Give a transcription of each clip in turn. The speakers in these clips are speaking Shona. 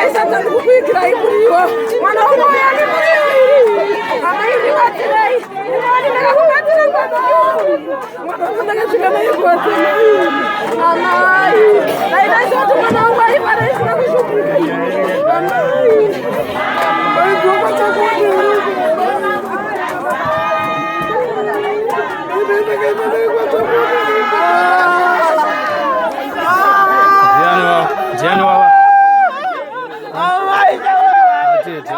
Amai, sadza ndikukuigirai muriwo. Mwana wangu uya nemuriwo iri. Amai, ndibatsirei. Ndinoona ndakakubatsira mwana wangu. Mwana wangu ndakasvika naye kuvatema. Amai, dai ndaiziva kuti mwana wangu aifa ndaisina kushupika. Amai. Amai, Ndiani wava? Atete.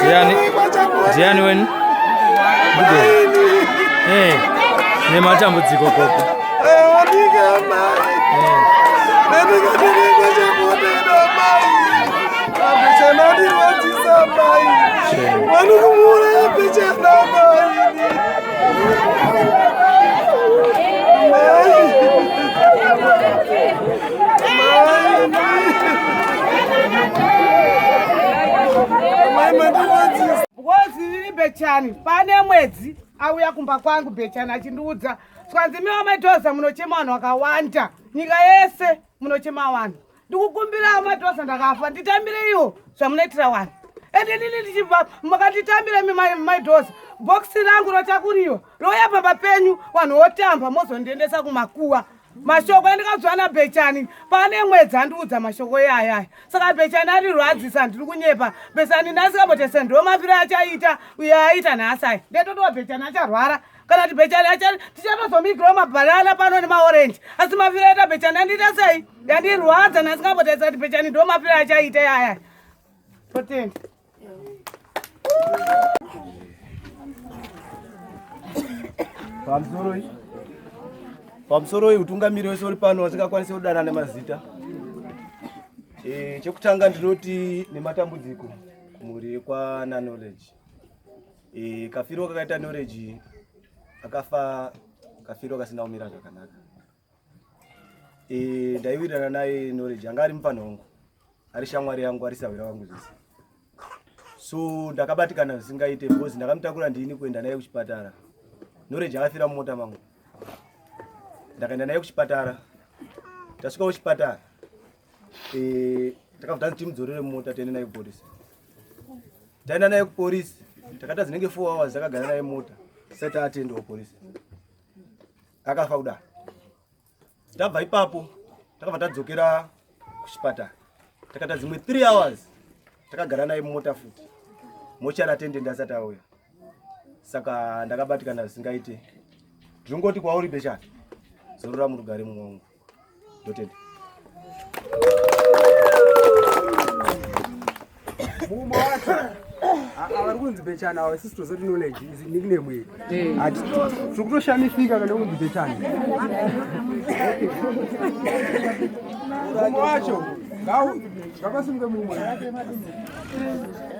Ndiani? Ndiani wenu? Ndigo. Eh. Nematambudziko koko. Because ini Bechani pane mwedzi auya kumba kwangu Bechani achindiudza zvanzi miwa maitoza munochema vanhu vakawanda nyika yese munochema vanhu ndikukumbira maitoza ndakafa nditambireiwo zvamunoitira vanhu ende nini ndichibva makanditambira imi maidoza bhokisi rangu rotakuriwa rouya pamba penyu vanhu votamba mozondiendesa kumakuwa mashoko andikazwa nabhechani pane mwedzi andiudza mashoko iyayaya saka bhechani atirwadzisa ndiri kunyepa bhechani ndasikambotese ndo mafiro achaita uye aita nhasi aya ndetotiwa bhechani acharwara kana kuti bhechani acha tichatozomigirawo mabhanana pano nemaorenji asi mafiro aita bhechani andiita sei yandirwadza ndasikambotesa kuti bhechani ndo mafiro achaita iyayaya totenda. Pamusoroi, pamusoroi utungamiri wese uri pano vasingakwanisi kudana nemazita. E, chekutanga ndinoti nematambudziko kumhuri yekwana Knowledge. E, kafiro kakaita Knowledge akafa kafiro kasina kumira zvakanaka. E, ndaiwirirana naye Knowledge anga ari mupfanha wangu ari shamwari yangu ari sahwira wangu zvese so ndakabatikana zvisingaite because ndakamutakura ndini kuenda naye kuchipatara Knowledge akafira mumota mangu ndakaenda naye kuchipatara tasvika kuchipatara e, takabva tanzi timudzorere mumota tiende naye kupolisi taenda naye kupolisi takaita dzinenge 4 hours takagara naye mota tisati atiendewo kupolisi akafa kudaro tabva ipapo takabva tadzokera kuchipatara takaita dzimwe 3 hours takagara naye mumota futi mochari attendant asati auya saka ndakabatikana zvisingaite ndinongoti kwauri bechani zorora murugare mumwe wangu ndotenda mumwe wacho vari kunzi bechani ava isusu tozoti knowledge is nickname iyi eh. tiri kutoshamisika kana kunzi bechani mumwe wacho ngapasimuke mumwe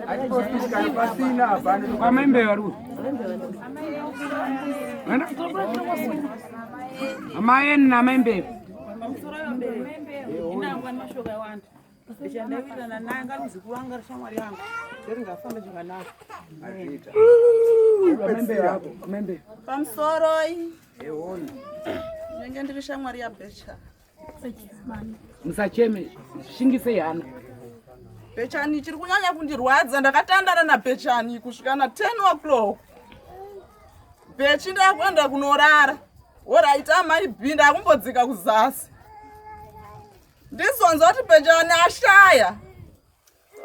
atipostikana pasina hapana amai vari kuti amai eni naamai mbeu Ndichandawirirana naye ngari muzukuru wangu ari shamwari yangu. Ndiri ngafambe zvakanaka. Pamusoroi. Ndinenge ndiri shamwari yaBecha. Musacheme, shingisei hana. Bechani chiri kunyanya kundirwadza ndakatandana naBechani kusvika na 10 o'clock. Bechi ndakuenda kunorara. Horaiti amai B ndakumbodzika kuzasi. Ndizonzwa kuti Benjani ashaya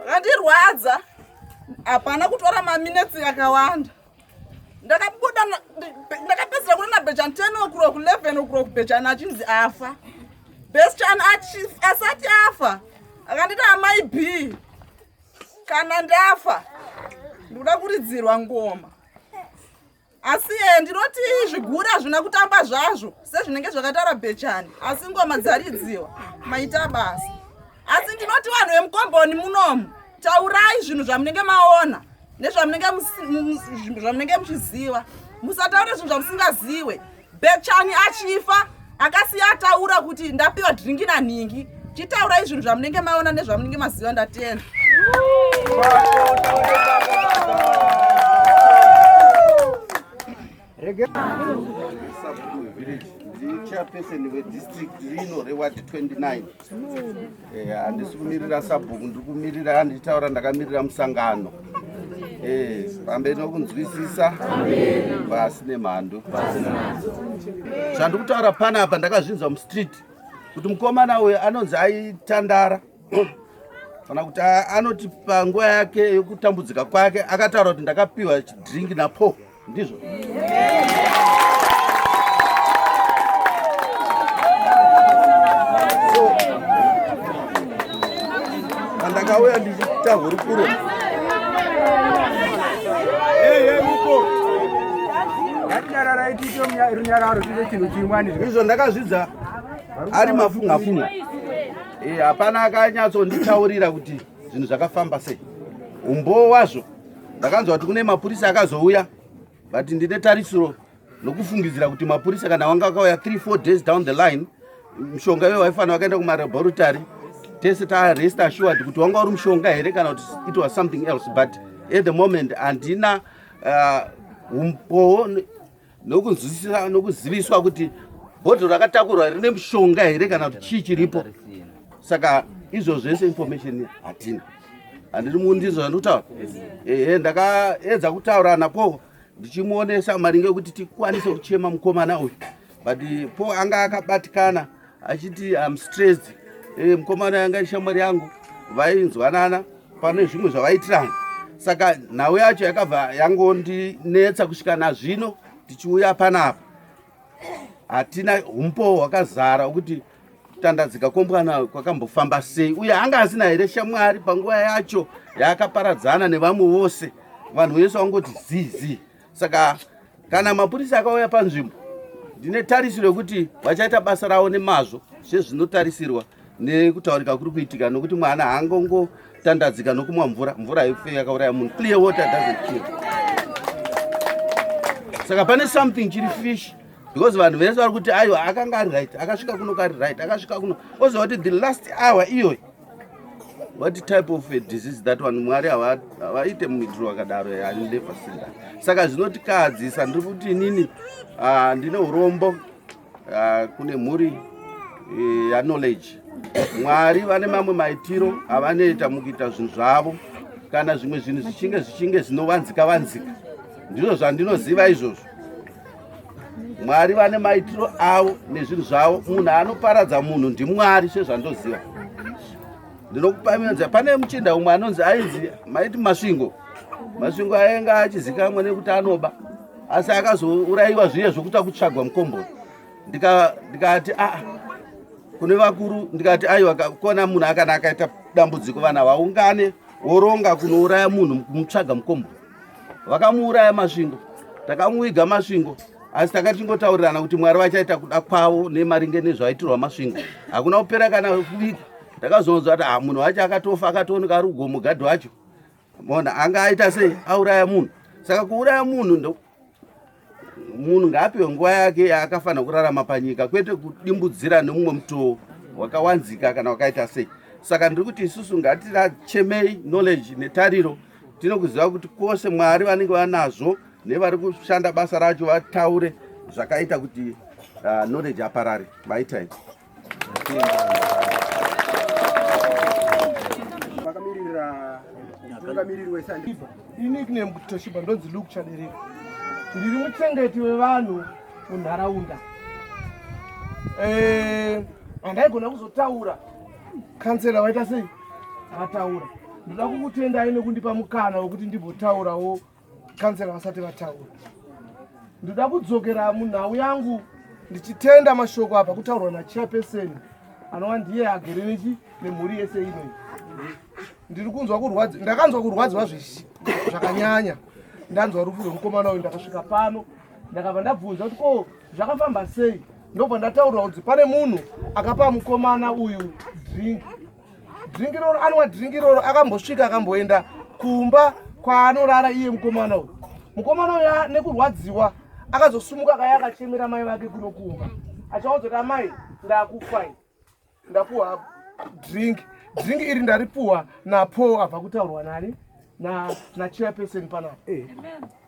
zvakandirwadza. Hapana kutora maminetsi akawanda. Ndakabuda ndakapedzera kuona naBenjani 10 o'clock 11 o'clock Benjani achinzi afa. Benjani asati afa akanditi amai B kana ndafa ndikuda kuridzirwa ngoma. Asi eh, ndinoti zvigure hazvina kutamba zvazvo sezvinenge zvakataura Bhechani, asi ngoma dzaridziwa maita basa. Asi ndinoti vanhu vemukomboni munomu, taurai zvinhu zvamunenge maona. Nezvamunenge muchiziva, musataure zvinhu zvamusingaziwe. Bechani achifa akasiya ataura kuti ndapiwa dringi nanhingi. Chitaurai zvinhu zvamunenge maona nezvamunenge maziva. Ndatenda. Village, ndiri chairperson wedistrict rino reward 29. Handisi kumirira sabhuku, ndiri kumirira, handichitaura ndakamirira musangano. Pamberi nokunzwisisa, pasi nemhandu. Zvandiri kutaura panapa ndakazvinzwa mustreet kuti mukomana uyu anonzi aitandara, kana kuti anoti panguva yake yekutambudzika kwake akataura kuti ndakapiwa chidringi naPaul. Ndizvo? So pandakauya ndichiita hurukuro, Ngatinyararai, tiite runyararo, tiite chinhu chimwe ani. Izvo ndakazvidza ari mafunga funga. Hapana akanyatsonditaurira kuti zvinhu zvakafamba sei. Umbowo wazvo ndakanzwa kuti kune mapurisa akazouya, but ndine tarisiro nokufungidzira kuti mapurisa kana wanga akauya 3 4 days down the line, mushonga iwe waifanira wakaenda kumalaboratory, tese tarest assured kuti wanga uri mushonga here kana kuti it was something else. But at the moment handina umbowo nokunzwisisa nokuziviswa kuti bhodhoro rakatakurwa rine mushonga here kana kuti chii chiripo. Saka izvo zvese information hatina. Handiri mundizvo zvandikutaura. Ehe, ndakaedza kutaura naPaul ndichimuonesa maringe ekuti tikwanise kuchema mukomana uyu, but Paul anga akabatikana achiti, "Am stressed." Mukomana yanga ishamwari yangu, vainzwanana pane zvimwe zvavaitirana. Saka nhau yacho yakabva yangondinetsa kusvika nazvino tichiuya panapa. Hatina umbowo hwakazara wekuti kutandadzika kwomwana kwakambofamba sei, uye anga asina here shamwari panguva yacho yaakaparadzana nevamwe vose. Vanhu vese vangoti zizi. Saka kana mapurisa akauya panzvimbo, ndine tarisiro yekuti vachaita basa ravo nemazvo sezvinotarisirwa nekutaurika kuri kuitika, nokuti mwana haangongotandadzika nokumwa mvura. Mvura haife yakauraya munhu. Clear water doesn't kill. Saka pane something chiri fishy, because vanhu vese vari kuti aiwa, akanga ari right, akasvika kuno kari right, akasvika kuno oziva kuti the last hour iyoyo. What type of a disease that one? Mwari havaite muitiro wakadaro. I never seen that. Saka zvinotikahadzisa. Ndiri kuti inini ndine urombo kune mhuri yaKnowledge. Mwari vane mamwe maitiro avanoita mukuita zvinhu zvavo. Kana zvimwe zvinhu zvichinge zvinovanzika vanzika, ndizvo zvandinoziva izvozvo. Mwari vane maitiro avo nezvinhu zvavo. Munhu anoparadza munhu ndiMwari, sezvandoziva. Ndinokupa mienza. Pane muchinda umwe anonzi, ainzi maiti Masvingo. Masvingo ainge achizikamwa nekuti anoba, asi akazourayiwa zviye zvokuta kutsvagwa mukomboni. Ndikati aa kune vakuru, ndikati aiwa, kona munhu akana akaita dambudziko, vanhu havaungane woronga kunouraya munhu kumutsvaga mukomboni. Vakamuuraya Masvingo, takamuviga Masvingo, asi takachingotaurirana kuti Mwari vachaita kuda kwavo nemaringe nezvaitirwa Masvingo. Hakuna kupera kana kuviga, ndakazonzwa kuti ah, munhu wacho akatofa, akatooneka ari kugomo. Gadhi wacho mona anga aita sei auraya munhu. Saka kuuraya munhu ndo munhu ngaapiwe nguva yake yaakafanira kurarama panyika, kwete kudimbudzira nemumwe mutoo wakawanzika kana wakaita sei. Saka ndiri kuti isusu ngatirachemei Knowledge netariro. Tinokuziva kuti kwose Mwari vanenge vanazvo nevari kushanda basa racho vataure zvakaita kuti Knowledge aparare. Maitai. Vakamirira mutungamiriri wesandi. Inickname kuti Toshiba, ndonzi Luke Chadereka, ndiri muchengeti wevanhu munharaunda. Handaigona kuzotaura, kansela vaita sei vataura. Ndoda kukutendai nekundipa mukana wekuti ndimbotaurawo kansela vasati vataura. Ndoda kudzokera munhau yangu ndichitenda mashoko abva kutaurwa nachairperson, anova ndiye agere nechi nemhuri yese inoi. Ndiri kunzwa kurwadzi, ndakanzwa kurwadziwa zvakanyanya ndanzwa rufu rwemukomana uyu. Ndakasvika pano, ndakabva ndabvunza kuti ko zvakafamba sei, ndobva ndataurira kuti pane munhu akapa mukomana uyu drink. Drink iroro anwa, drink iroro akambosvika akamboenda kumba. Kwaanorara iye mukomana uyu. Mukomana uyu nekurwadziwa akazosumuka akaya akachemera mai vake kuno kumba. Achaudza kuti amai ndakufa ini. Ndapuwa drink. Drink iri ndaripuwa naPaul abva kutaurwa nani? Na na chairperson panapa. Eh.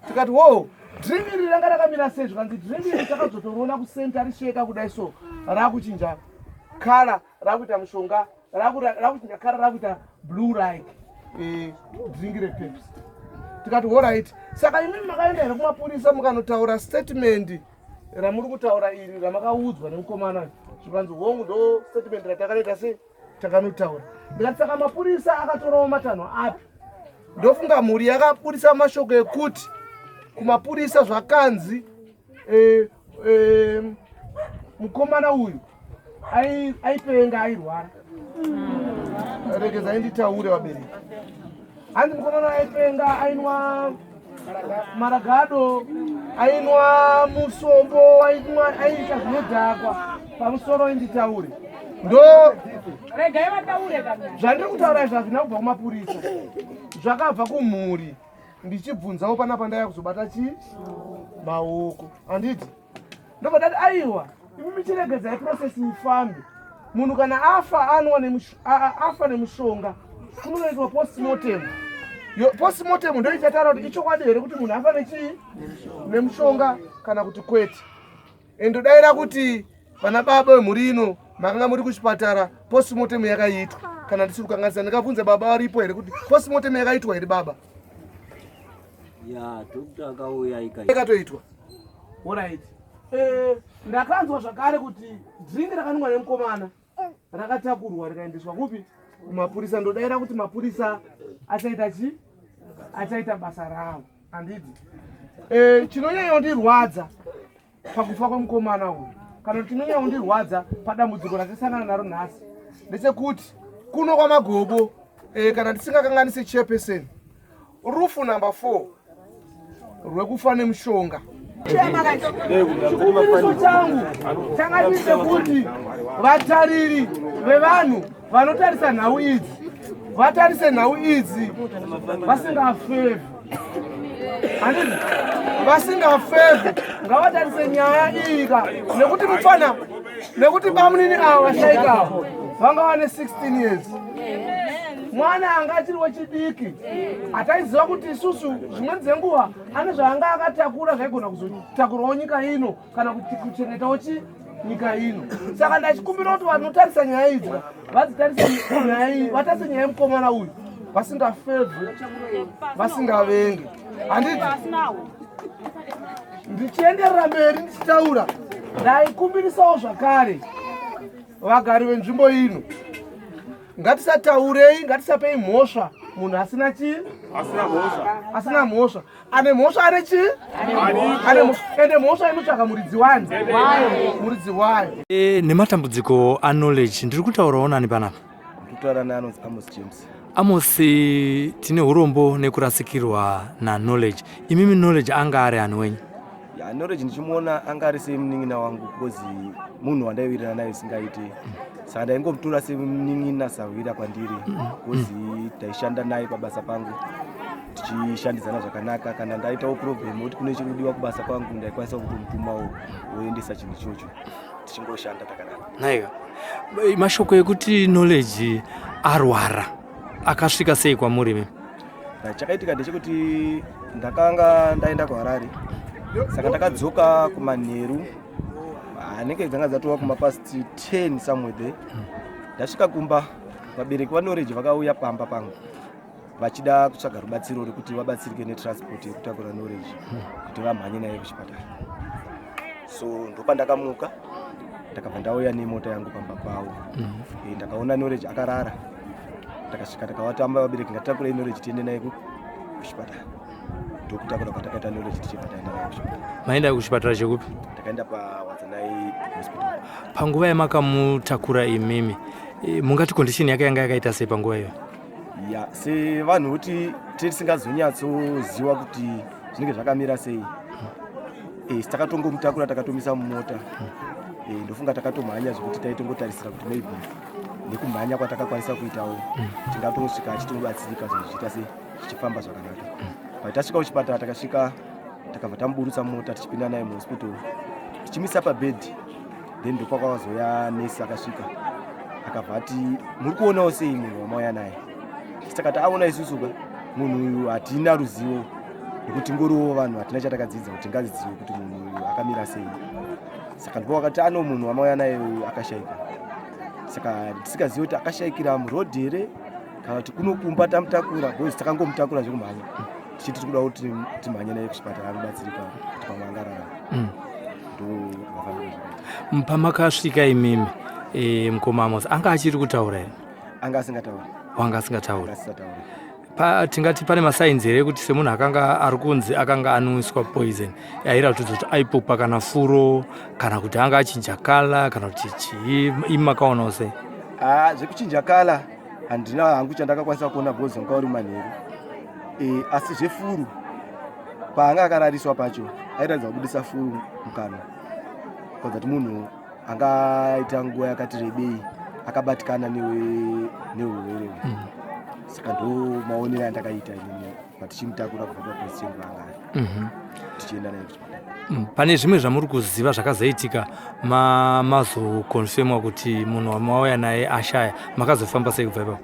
Tikati wo drink iri ranga rakamira sei zvikanzi drink iri takazotoriona kucenter risheka kudai so rakuchinja kala rakuita mushonga rakuchinja kara rakuita blue like eh, drink repepsi tikati horit saka imi makaenda here kumapurisa mukanotaura statement ramuri kutaura iri ramakaudzwa nemukomana zvikanzi hongu ndo statement ratakanoita sei takanotaura ndikati saka mapurisa akatorawo matanho api ndofunga mhuri yakabudisa mashoko ekuti kumapurisa zvakanzi eh, eh, mukomana uyu aipenga airwara regezai nditaure vabereki hanzi mukomana aipenga ainwa maragado ainwa musombo ainwa aiita zvinodhakwa pamusoro inditaure ndo zvandiri kutaura izvi hazvina kubva kumapurisa zvakabva kumhuri ndichibvunzawo panapa ndaya kuzobata chii maoko handiti ndobva ndati aiwa imi michiregedzai process ifambe munhu kana afa anwa afa nemushonga kunonoitwa postmortem postmortem ndo ichataura kuti ichokwadi here kuti munhu afa nechii nemushonga kana kuti kwete endodaira kuti vana baba vemhuri ino makanga muri kuchipatara postmortem yakaitwa kana ndisiri kukanganisa ndingabvunze baba varipo here kuti postmortem yakaitwa here baba ya doctor akauya ikatoitwa Alright. Eh, ndakanzwa zvakare kuti drink rakanwa nemukomana rakatakurwa rikaendeswa kupi kumapurisa ndodaira kuti mapurisa achaita chi achaita basa rawo handiti eh, chinonyanya kundirwadza pakufa kwemukomana uyu kana kuti chinonyanya kundirwadza padambudziko ratisangana naro nhasi ndechekuti kuno kwamagobo eh, kana tisingakanganisi chairperson rufu number 4 rwekufa nemushonga chikumbiriso changu changa chiri chekuti vatariri vevanhu vanotarisa nhau idzi vatarise nhau idzi vasingafevhi handiti vasingafevhi ngavatarise nyaya iyika nekuti mupfana nekuti bamunini ava vashaika ava vanga vane 16 years mwana anga achiri wechidiki hataiziva kuti isusu zvimweni dzenguva ane zvaanga akatakura zvaigona kuzotakurawo nyika ino kana kuti kuchengetawo chi nyika ino saka ndachikumbira kuti vanotarisa nyaya idzi vadzitarise nyaya iyi vatarise nyaya yemukomana uyu vasingafevhi vasingavengi handiti ndichienderera mberi ndichitaura ndaikumbirisawo zvakare vagari venzvimbo ino ngatisataurei ngatisapei mhosva munhu asina chii asina mhosva ane mhosva ane chii ende mhosva inotsvaka muridzi wani muridzi wayo e, nematambudziko aknowledge ndiri kutaurawo nani panapa kutaura neanonzi Amos James Amos tine urombo nekurasikirwa naknowledge imimi Knowledge anga ari ani wenyu ya Knowledge ndichimuona anga ari semunin'ina wangu because munhu wandaiwirirana naye singaiti saka ndaingomutora semunin'ina sahwira kwandiri because taishanda naye pabasa pangu tichishandidzana zvakanaka kana ndaitawo problem kuti kune chiri kudiwa kubasa kwangu ndaikwanisa kutomutumawo woendesa chinhu ichocho tichingoshanda takanaka naika mashoko ekuti Knowledge arwara akasvika sei kwamuri imi chakaitika ndechekuti ndakanga ndaenda kuHarare saka ndakadzoka kumanheru anenge dzanga dzatova kumapast 10 somewhere there ndasvika kumba vabereki vaKnowledge vakauya pamba pangu vachida kutsvaga rubatsiro rekuti vabatsirike netransport yekutakura Knowledge kuti vamhanye naye kuchipatara so ndopandakamuka ndakabva ndauya nemota yangu pamba pavo Eh, ndakaona Knowledge akarara ndakasvika ndakavatamba vabereki ngatitakure Knowledge tiende naye kuchipatara ndokutakura kwatakaita Knowledge tichibva taenda naye kuchipatara maenda kuchipatara chekupi takaenda paWadzanai Hospital panguva yamakamutakura imimi e, mungati condition yake yanga yakaita sei panguva iyo ya sevanhu kuti tisingazonyatsoziva kuti zvinenge zvakamira sei e, takatongomutakura takatomisa mumota e, ndofunga takatomhanya zvekuti taitongotarisira kuti maybe nekumhanya kwatakakwanisa kuitawo tingatosvika achitobatsirika zvinhu zvichiita sei zvichifamba zvakanaka. But tasvika kuchipatara takasvika takabva tamuburutsa mota tichipinda naye muhospital tichimisa pabed, then ndokwakazouya nesi akasvika akabva ati muri kuonawo sei munhu wamauya naye. Saka taona isusu ka munhu uyu hatina ruzivo nekuti ngoriwo vanhu hatina chatakadzidza kuti tingazizive kuti munhu uyu akamira sei. Saka ndipo wakati ano munhu wamauya naye uyu akashaika, saka tisingazivi kuti akashaikira muroad here kana kuti kunokumba tamutakura, because takangomutakura zvekumhanya tichiti tikuda kuti timhanye naye kuchipatara anobatsirika kuti pamwe angararama. Ndo zvakaita. Pamakasvika imimi, mukoma Amos anga achiri kutaura here? Anga asingatauri. Wanga asingatauri? Asingatauri. Tingati pane masigns here ekuti semunhu akanga ari kunzi akanga anwiswa poison, airatidza kuti aipupa kana furo, kana kuti anga achinja colour, kana kuti chii? Imi makaonawo sei? Ah, zvekuchinja colour handina hangu chandakakwanisa kuona because wanga uri manheru. Asi zvefuru, paanga akarariswa pacho airatidza kubudisa furu mukanwa, kuratidza kuti munhu angaita nguva yakati rebei akabatikana neurwere. Saka ndo maonero andakaita inini patichimutakura kubva paposition paanga ari tichienda naye kuchipatara. Pane zvimwe zvamuri kuziva zvakazoitika mazoconfirmwa kuti munhu wamauya naye ashaya? Makazofamba sei kubva ipapo?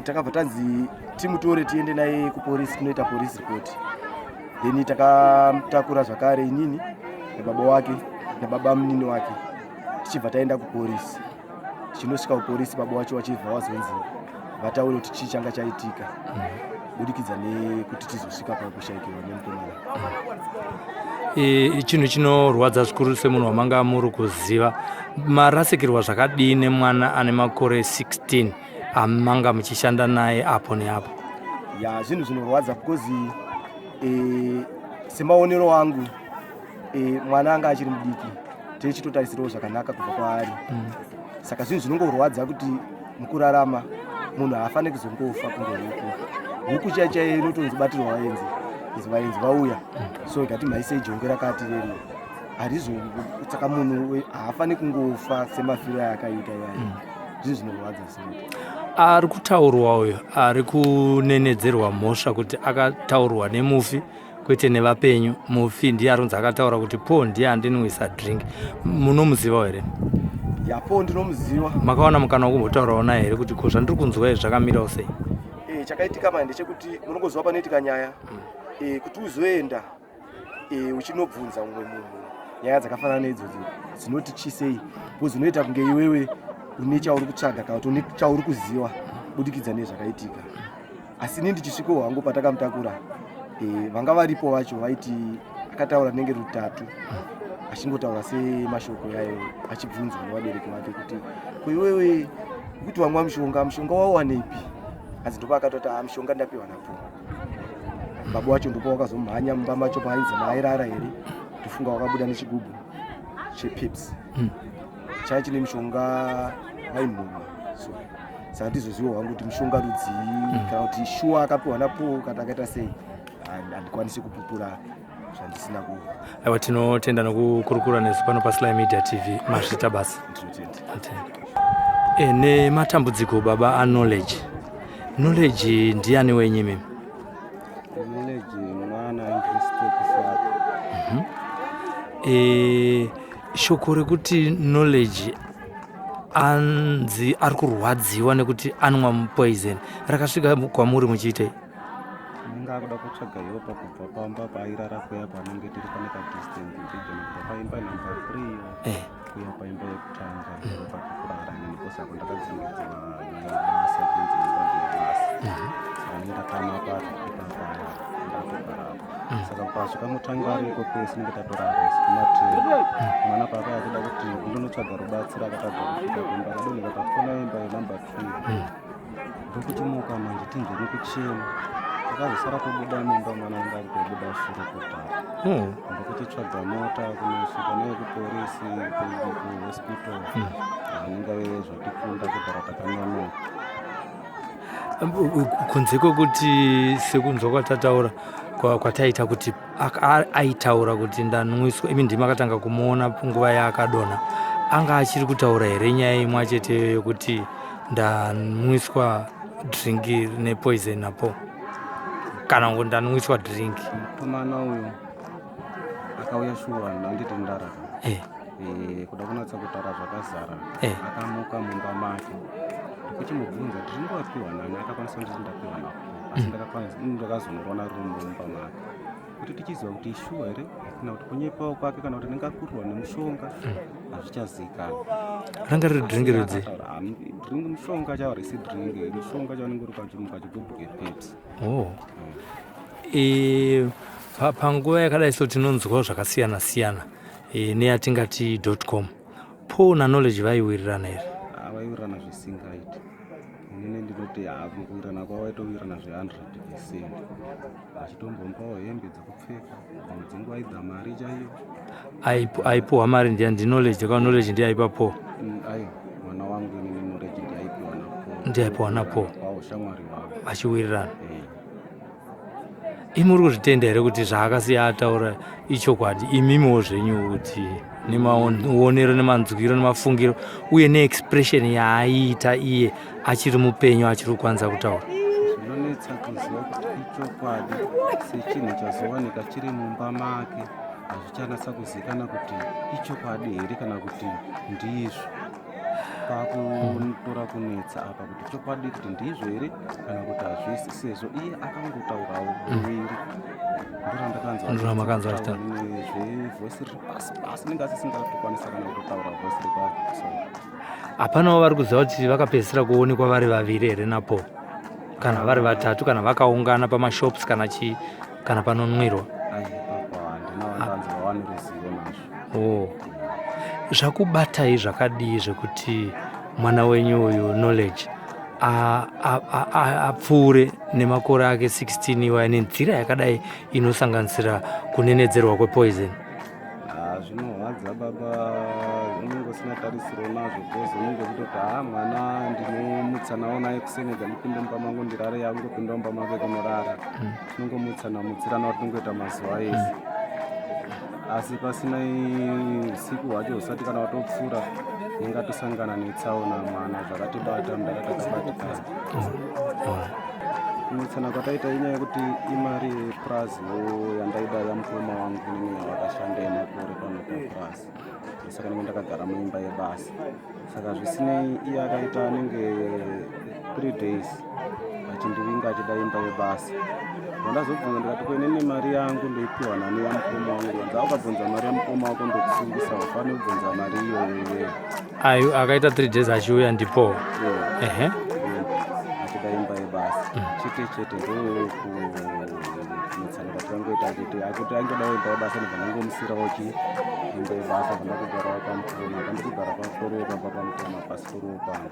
Takabva tanzi timutore tiende naye kupolisi tinoita police report. Then takamutakura zvakare inini nababa wake nababa munini wake, tichibva taenda kupolisi. Tichinosvika kupolisi, baba wacho vachibva vazonzi vataure kuti chii changa chaitika budikidza nekuti tizosvika pakushayikirwa nemukomana. Chinhu chinorwadza zvikuru semunhu wamanga muri kuziva, marasikirwa zvakadii nemwana ane makore 16 amanga muchishanda naye apo neapo? Ya, zvinhu zvinorwadza because semaonero angu mwana anga achiri mudiki, tichitotarisirawo zvakanaka kubva kwaari. Saka zvinhu zvinongorwadza kuti mukurarama munhu haafaniri kuzongofa kunge huku. Huku chai chai inotonzi batirwa vaenzi, kunzi vaenzi vauya, so ngatimhaisei jongwe rakati reri harizo. Saka munhu haafaniri kungofa semafiro ayakaita iyaya. Zvinhu zvinorwadza zvisinoita. Ari kutaurwa uyo ari kunenedzerwa mhosva kuti akataurwa nemufi, kwete nevapenyu. Mufi ndiye arunzi akataura kuti Paul ndiye andinwisa drink. Munomuzivawo here? Ya, Paul ndinomuziva. Makawana mukana wekumbotaurawo naye here kuti ko zvandiri kunzwa izvi zvakamirawo sei? Chakaitika manje ndechekuti munongoziva panoitika nyaya, kuti uzoenda uchinobvunza mumwe munhu nyaya dzakafanana neidzodzo dzinoti chisei, because unoita kunge iwewe une chauri kutsvaga kana kuti une chauri kuziva budikidza nezvakaitika. Asi ini ndichisviko hangu patakamutakura, vanga varipo vacho vaiti akataura nenge rutatu achingotaura semashoko yayo, achibvunzwa nevabereki vake kuti ko iwewe kuti wamwa mushonga, mushonga wawanepi? Asi ndopa akatoti, "Ah, mushonga ndapiwa napo baba wacho." Ndopa wakazomhanya mumba macho paainzi maairara here, ndofunga wakabuda nechigubhu chePepsi chaiva chine mushonga wainhuhwa. So saka ndizoziva hangu kuti mushonga rudzii kana kuti shuwa akapiwa napo kana akaita sei, handikwanisi kupupura zvandisina ku Aiwa, tinotenda nokukurukura nesu pano paSly Media TV. Mazvita basa. Ndinotenda. Atenda. Nematambudziko baba aKnowledge. Knowledge ndiani wenyu imimi? Knowledge mwana ndiri step father. Shoko rekuti Knowledge anzi ari kurwadziwa nekuti anwa poison rakasvika kwamuri muchiitei? Anenge akuda kutsvaga help kubva pamba paairara kuya panenge tiri pane kadistance mbijana kubva paimba number 3 kuya paimba yekutanga pakurara inini, because ako ndakadzingidzwa nebasa kunzi imba ndeyebasa. Saka ndinge ndatama ipapa ndatogarapo. Saka pasvika mutanga ariko kwese nenge tatorara isu kumatiri. Mwana paka achida kuti ndinotsvaga rubatsiro, akatadza kusvika kumba, akadonhera pakona imba yenumber 2, ndokuchimuka manje tinzwe nekuchema. Takazosara tobuda mumba, mwana anga ari kubuda furo kudhara. Ndokuchitsvaga mota kunosvika naye kuporisi, kuhospital. Anenge zvatikunda kudhara, takanonoka. Kunze kwekuti sekunzwa kwatataura kwataita kuti aitaura kuti ndanwiswa, imi ndimi akatanga kumuona nguva yaakadonha, anga achiri kutaura here nyaya imwe chete yokuti ndanwiswa drink nepoison napo? Kana ngo ndanwiswa drink. Mukomana uyu akauya shuwa handiti ndarara. Eh. Eh, kuda kunatsa kutaura zvakazara. Eh. Akamuka mumba make. Ndikuchimubvunza drink wapiwa nani akakwanisa kunditi ndapiwa napo. Asi ndakakwanisa ndakazonoroona riri mumba make. Kuti tichiziva kuti ishuwa here kana kuti kunyepawo kwake kana kuti ndingakurirwa nemushonga hazvichazivikanwa. Ranga riri drink rudzi? Drink mushonga chavo risi drink mushonga chaunenge uri kachigubhu kepepsi. Oh. E, panguva yakadai so tinonzwawo zvakasiyana siyana e, neyatingati com. Paul naKnowledge vaiwirirana here? Ah, vaiwirirana zvisingaiti. Inini ndinoti kuwirirana kwavo vaitowirirana zve100 percent. Achitombomupawo hembe dzekupfeka dzimwe dzenguva aida mari chaiyo. Aipuhwa mari ndiya ndiKnowledge ka Knowledge ndiye aipa Paul? Aiwa, mwana wangu inini Knowledge ndiye aipiwa naPaul. Ndiye aipiwa naPaul. Kwavo shamwari wavo. Vachiwirirana. Imi muri kuzvitenda here kuti zvaakasiya ataura ichokwadi? Imimiwo zvenyu kuti nemaonero nemanzwiro nemafungiro uye neexpression yaaiita iye achiri mupenyu achiri kukwanisa kutaura. Zvinonetsa kuziva kuti ichokwadi sechinhu chazowanika chiri mumba make hazvichanatsa kuzikana kuti ichokwadi here kana kuti ndizvo. Pakutora kunetsa apa kuti chokwadi kuti ndizvo here kana kuti hazvisi sezvo iye akangotaurawo ruviri. Ndorandakaanzwa Ndoramakanzwa achitaura. zvevoisi riri pasi pasi inenge asisingatokwanisa kana kutotaura voisi riri so. Hapanawo vari kuziva kuti vakapedzisira kuonekwa vari vaviri here naPaul kana vari vatatu kana vakaungana pamashops kana chii kana panonwirwa? Ai, ipapo handina vandanzi vawane ruzivo nazvo. Oh. Zvakubatai zvakadii zvekuti mwana wenyu uyu Knowledge apfuure nemakore ake 16 iwaya nenzira yakadai inosanganisira kunenedzerwa kwepoison? Zvinorwadza baba, unenge usina tarisiro nazvo because unenge uchitoti haa mwana ndinomutsanawo naye kusenega ndipinde mumba mangu ndirare yangopinda mumba make kunorara. Tinongomutsana mutsirana watinongoita mazuva ese. Asi pasina usiku hwacho husati kana watopfuura ingatosangana netsaona mwana zvakatibata mudara takabatikana. Kunetsana kwataita inyaya yekuti imari yepurazi yandaida yamukoma wangu inini yavakashanda yemakore pano papurazi. Saka ndinge ndakagara muimba yebasa. Saka zvisinei iye akaita anenge 3 days achindivinga achida imba yebasa. Ndazobvunza ndikati ko inini mari yangu ndoipiwa nani yamukoma wangu? Wanzi ukabvunza mari yamukoma wako ndokusungisa, ufanire kubvunza mari iyoyo iwewe. Ayo akaita 3 days achiuya ndipo. Ehe. Achida imba yebasa. Chete chete ndokunetsana kwatikangoita achiti akuti angodawo imba yebasa ndobva ndangomusirawo chi imba yebasa vandakugarawo pamukoma pandikugara patoriwo pamba pamukoma pasitoriwo pangu.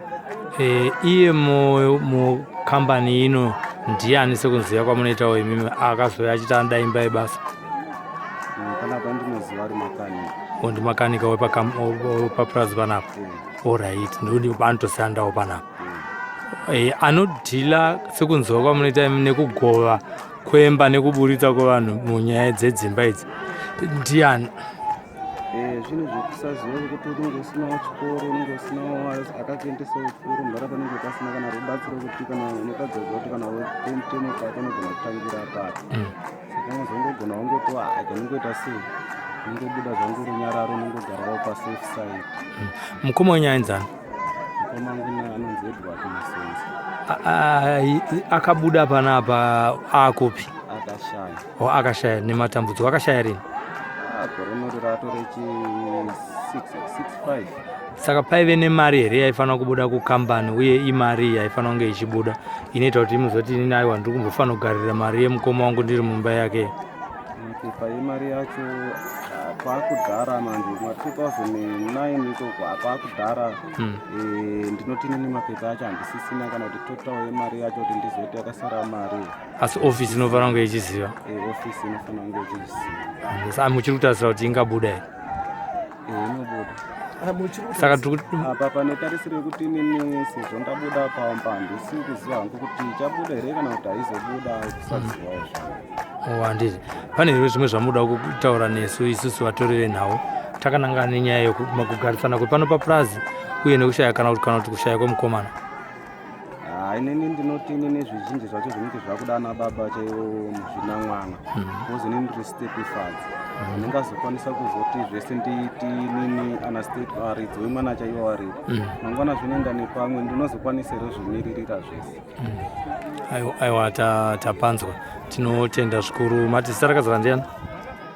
Iye mukambani ino ndiani sekunziva kwamunoitawo imimi akazouya achiti anoda imba yebasa? Panapa ndinoziva ari makanika. Ndi makanika wepapurazi panapa? Alright, ndikuti panotoshandawo panapa. Anodhila sekunzwa kwamunoita imi nekugova kwemba nekuburitsa kwevanhu munyaya dzedzimba idzi ndiani? Zvinhu zvekusaziva zvekuti unenge usinawo chikoro, unenge usinawo akakuendesawo chikoro, mudhara panenge pasina kana rubatsiro kuti kana unotadza kuziva kuti kana wemutemo pako unogona kutangira papi. Saka unozongogona wongoti aika ndingoita sei, ndingobuda zvangu runyararo, ndingogarawo pasafe side. Mukoma wenyu ainzani? Mukoma wangu anonzi Edward Musonzi. Akabuda panapa akupi? Akashaya. O, akashaya nematambudziko. Akashaya rini? Gore rinori ratore chi 65. Saka paive nemari here yaifanira kubuda kukambani uye imari yaifanira kunge ichibuda inoita kuti imuzoti inini aiwa ndiri kumbofanira kugarira mari yemukoma wangu ndiri mumba yake? Mapepa emari yacho kwakudhara manje ma 2009 ikoko kwakudhara. Ndinoti inini mapepa acho handisisina kana kuti total yemari yacho kuti ndizoti yakasara mari. Asi ofisi inofanira kunge ichiziva? Ofisi inofanira kunge ichiziva. Saka muchiri kutarisira kuti ingabuda here? Inobuda. Saka apa pane tarisiro yekuti inini sezvo ndabuda pamba handisi kuziva hangu kuti ichabuda here kana kuti haizobuda, kusazivawo zvangu. Handiti pane here zvimwe zvamuda kutaura nesu isusu vatori venhau takanangana nenyaya yekugarisana kwepano papurazi uye nekushaya kana kuti kushaya kwemukomana? Hainini ndinoti inini zvizhinji zvacho zvinenge zvakuda ana baba chaivo muzvina mwana because inini ndiri step father handingazokwanisa kuzoti zvese ndiiti inini ana step aridzi wemwana chaivo aripo mangwana zvinoenda nepamwe ndinozokwanisa here zvimiririra zvese. Aiwa, tapanzwa, tinotenda zvikuru. Mati zita rakazara ndiani?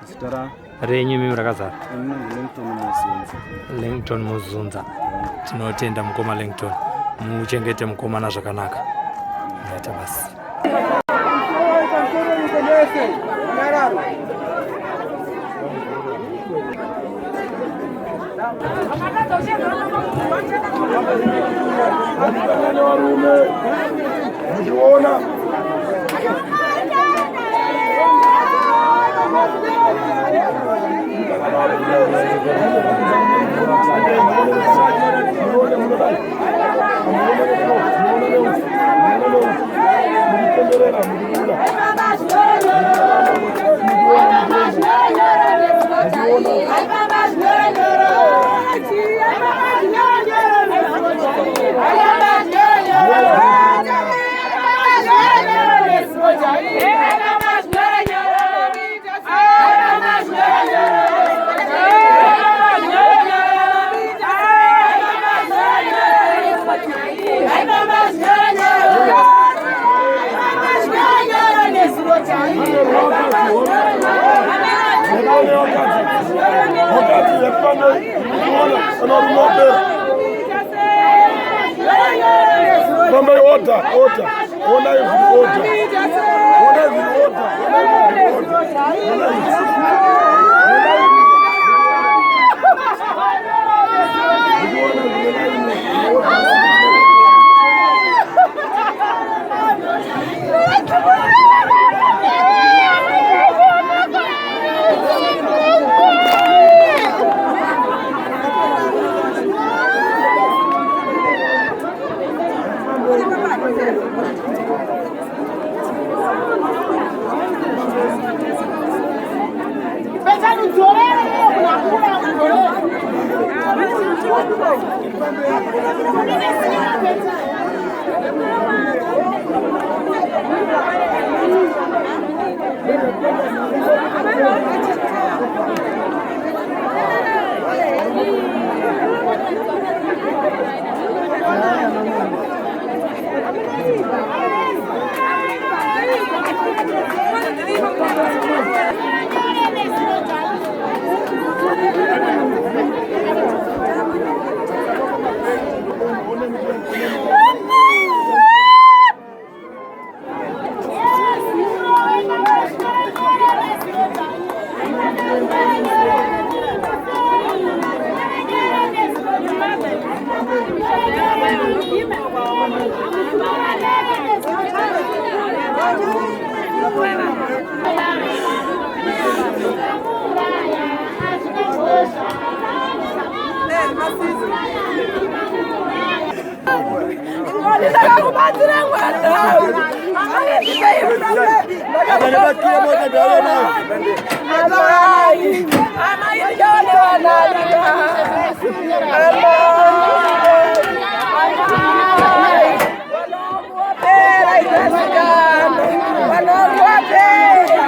Zita ra renyu imimi rakazara? Inini Langton Muzunza. Langton Muzunza, tinotenda mukoma Langton, muchengete mukomana zvakanaka. Ngaita basi. Hatitangane varume muchiona. Muchitenderera muchibuda. Vakadzi vepano muchiona kana rume wapera. Fambai order, order. Onai zviri order. Onai zviri order. Onai zviri order. Onai muchiona zviri order. Ndakakubatsira mwana. Amai, amai, ndichaone vanana. Amai, wapera itasikana, vanongu wapera.